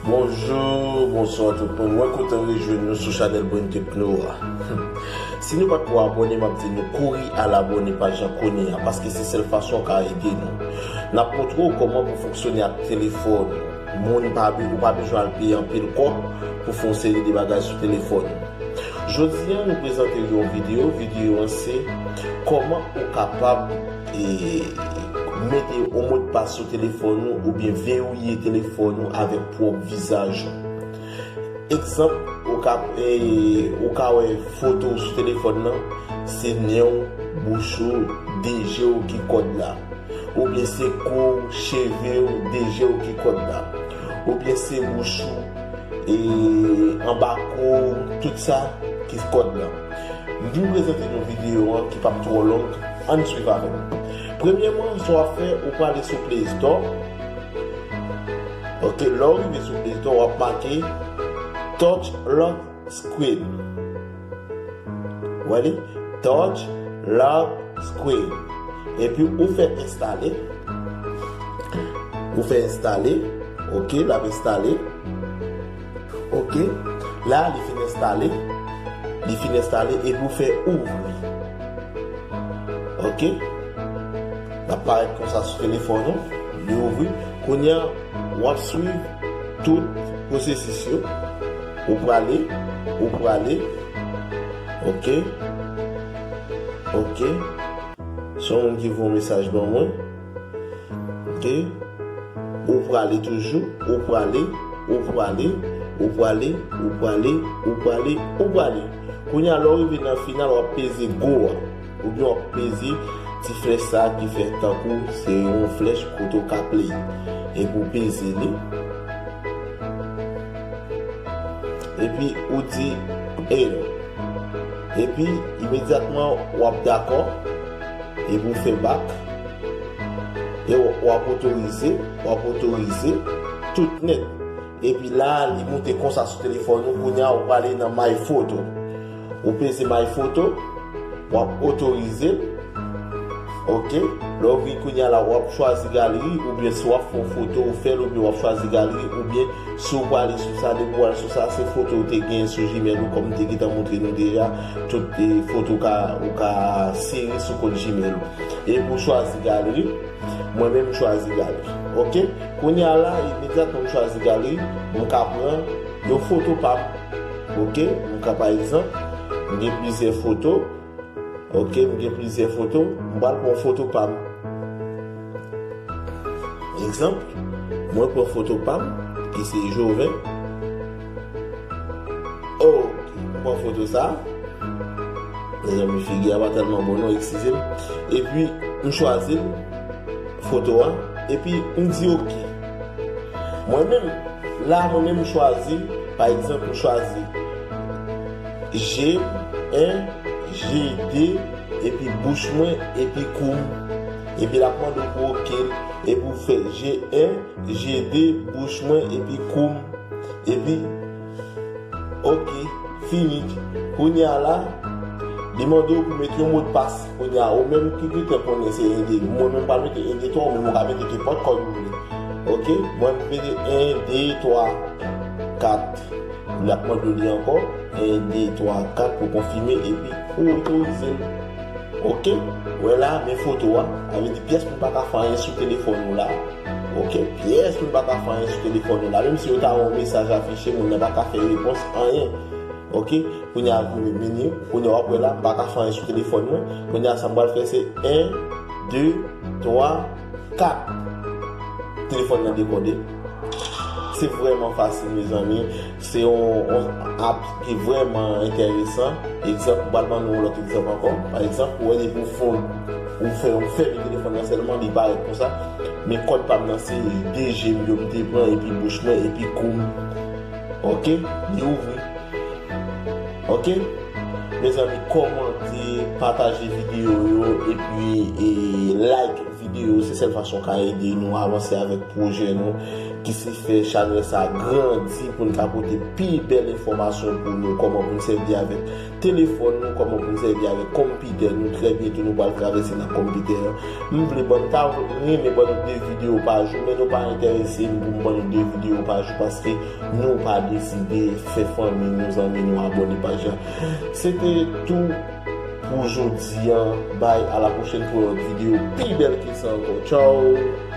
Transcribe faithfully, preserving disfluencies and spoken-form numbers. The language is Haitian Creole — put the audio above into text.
Bonjou, bonswa tout moun. Mwen kontan rejwenn nou sou chanèl Brain Techno a. Si nou pa t ko abòne, m ap di nou kouri al abòne pa jan kounye a, paske se sèl fason w ka ede nou. N ap montre w kòman pou fonksyone ak telefòn ou. Moun pa be-, ou pa bezwen al peye anpil kòb pou fè yon seri de bagay sou telefòn ou. Jodi a, nou prezante yon videyo. Videyo an se kòman ou kapab, e, mete yon modpas sou telefòn ou oubyen verifye telefòn ou avèk pwòp vizaj ou. Egzanp, ou ka, e, ou ka wè foto w sou telefòn nan, se nen w, bouch ou, de je w ki kòd la. Oubyen se kou w, cheve w, de je w ki kòd la. Oubyen se bouch ou, e, anba kou w, tout sa ki kòd la. M vin prezante nou videyo an ki p ap twò long, ann swiv avè m. Premyèman, sa w ap fè, ou prale sou Play Store. Ok, lè w rive sou Play Store, w ap make Touch Lock Screen. Ou wè li? Touch Lock Screen. Epi ou fè enstale. Ou fè enstale. Ok, l ap enstale. Ok. La, li fin enstale. Li fin enstale epi ou fè ouvri. Ok. L ap parèt konsa sou telefòn ou. Li ouvri. Kounye a, w ap swiv tout pwosesis yo. Ou prale, ou prale. Ok. Ok. Se yon moun ki voye yon mesaj ban mwen. Ok. Ou prale toujou, ou prale, ou prale, ou prale, ou prale, ou prale, ou prale. Kounye a, lè w rive nan final, w ap peze go a. Oubyen w ap peze ti flèch sa a ki fè tankou se yon flèch kote w ka play. Epi w peze li. Epi ou di eno. Epi imedyatman w ap dakò. Epi w fè back. E w, w ap otorize, w ap otorize tout nèt. Epi la, li moute konsa sou telefòn ou. Kounye a, ou prale nan My Photo. Ou peze My Photo, w ap otorize l. Ok. Lè w vin kounye a la, w ap chwazi galeri, oubyen si w ap fè yon foto, ou fè l, oubyen w ap chwazi galeri, oubyen si w prale sou sa, depi w al sou sa, se foto ou te gen sou Gmail ou, kòm m te gentan montre nou deja, tout, e, foto ka, ou ka sere sou kont Gmail ou. Epi w chwazi galeri. Mwen menm, m chwazi galeri. Ok? Kounye a la, imedyatman m chwazi galeri, m ka pran yon foto pa m. Ok? M ka, pa egzanp, m gen plizyè foto. Ok? M gen plizyè foto. M pral pran foto pa m. Egzanp, mwen pran foto pa m, ki se Joven. Ok, m pran foto sa. Mezanmi, figi a pa tèlman bon non, eskize m. Epi, m chwazi l, foto a. Epi, m di ok. Mwen menm, la, mwen menm, m chwazi, pa egzanp, m chwazi je en, je de, epi bouch mwen, epi kou m. Epi l ap mande w pou ok l, epi w fè je en, je de, bouch mwen, epi kou m. Epi, ok, fini. Kounye a la, li mande w pou mete yon modpas. Kounye a, ou menm ki gentan konnen se en, de, mwen menm m pral mete en, de, twa, ou menm ou ka mete kenpòt kòd ou vle. Ok, mwen m mete en, de, twa, kat. L ap mande w li ankò, en, de, twa, kat pou konfime epi ou otorize l. Ok, wè la, men foto a, sa vle di pyès moun pa ka fè anyen sou telefòn ou la. Ok, pyès moun pa ka fè anyen sou telefòn ou la. Menm si yo ta voye yon mesaj afiche, moun nan pa ka fè repons anyen. Ok, kounye a vini, vini, kounye a w ap wè la, m pa ka fè anyen sou telefòn mwen. Kounye a sa m pral fè se en, de, twa, kat. Telefòn nan dekode. Se vrèman fasil, mezanmi. Se yon, yon app ki vrèman enteresan. Egzanp, m pral ban nou yon lòt egzanp ankò. Pa egzanp, ou wè depi w fè, ou fè, ou fèmen telefòn nan sèlman, li parèt konsa. Men kòd pa m nan se de je m yo m te pran, epi bouch mwen, epi kou m. Ok? Li ouvri. Ok? Mezanmi, kòmante, pataje videyo yo, epi, e, like videyo, se sèl fason ka ede nou avanse avèk pwojè nou, ki se fè chanèl sa grandi pou n ka pote pi bèl enfòmasyon pou nou, kòman pou n sèvi avèk telefòn nou, kòman pou n sèvi avèk konpitè nou. Trè byento nou pral travèse nan konpitè an. M vle ban nou ta renmen ban nou de videyo pa jou, men nou pa enterese m pou m ban nou de videyo pa jou paske nou pa deside fè fanmi nou, zanmi nou abòne paj la. Se te tou pou jodi an. Bay, a la pwochèn pou yon lòt videyo pi bèl ke sa ankò. Tchaw!